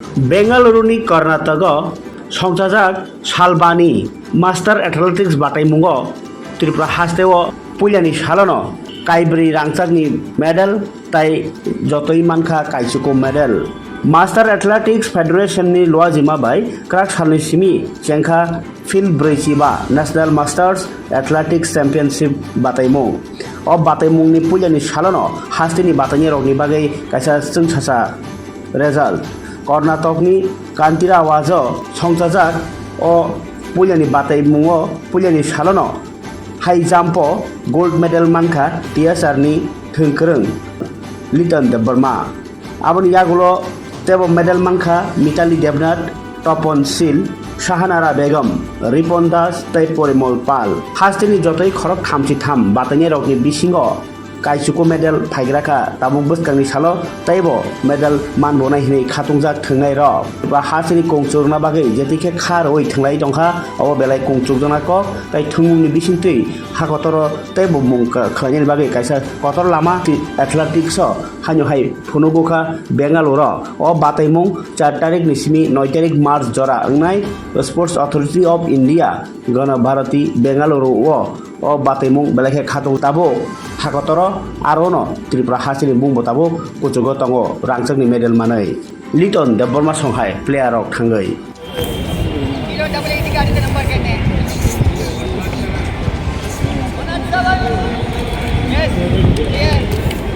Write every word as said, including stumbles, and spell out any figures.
Bengaluru ni Karnataka o songchajak salbani Master Athletics bataimungo Tripura hasteo puilani salono kaibrwi rangchakni medal tai jotoi mankha kaichuku medal. Master Athletics Federation ni luajima bai kwrak salni simi chengkha field brwi chiba National Masters Athletics Championship bataimung. O bataimungni puilani salono hasteni batainirokni bagwi kaisa chwngsacha result. Karnatokni Kantiravajo songchajak o puilani bataimungo puilani salono high jump o gold medal mankha T S R ni thwngkwrwng Liton Debbarma. Aboni yagulo teibo medal mankha Mitali Debnath, Topon Sil, Shahanara Begum, Ripon Das tei Porimol Pal. Hasteni jotoi khorok thamchi tham batainai rokni bisingo kaichuku medal phaigra kha tabuk bwskangni salo teibo medal manbonai hinwi khatungjak thwngnai rok. Ba hasteni kongchurna bagwi jetikhe kha rwui thwnglai tongkha obo belai kongchukjakna kok tei thwngmungni bisingtwi hakotoro teibo mung khlainani bagwi kaisa kotor lama athletics o haino hai phunugukha Bengaluru o. O bataimung char tarikni simi noi tarik March jora wngnai Sports Authority of India Gana Bharati Bengaluru o. O bataimung belai khe khatung tabuk hakotoro arono Tripura hasteni bungbo tabuk kuchugo tongo rangchakni medal manwi. Liton Debbarma songhai player rok thangwi.